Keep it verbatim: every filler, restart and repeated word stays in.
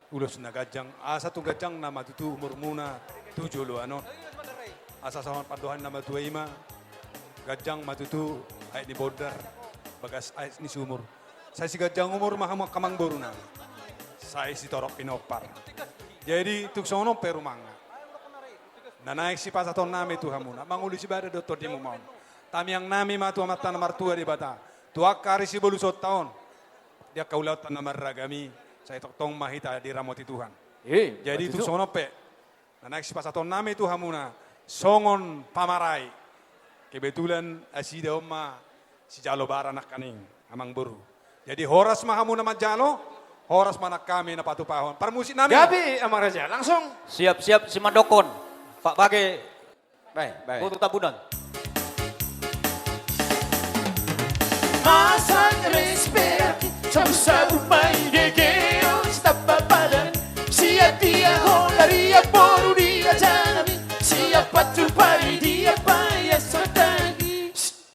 Ulos na ganjang, asa tung ganjang nama tutu umurmuna tu joloan on. Asa songon pandohan na matua i ma, ganjang ma tutu aek ni bondar, bagas aek ni sumur. Sai siganjang umur ma hamu angka amangboru nami. Sai sitorop pinompar. Jadi tung songon on pe rumangna. Na naeng sipasahaton nami tu hamuna, mangolu sibahen do tondimu ma on. Tamiang nami ma tu Amanta na martua Debata, tu angka ari sibolusonta on, di angka ulaonta na marragam i, sai tongtong ma hita diramoti Tuhan. Eh, jadi betul tung tu. Songon on pe, na naeng sipasahaton nami tu hamuna, songon pamarai. Kebetulan nasida on ma sijalo bara nangkaning, amangboru. Jadi horas ma hamuna manjalo, horas ma nang hami na patupahon. Parmusik nami. Gabe, amang raja, langsung. Siap-siap simandokkon. Pak Bage. Baik, baik. Boru Tambunan. Masang respect, sabu-sabu main.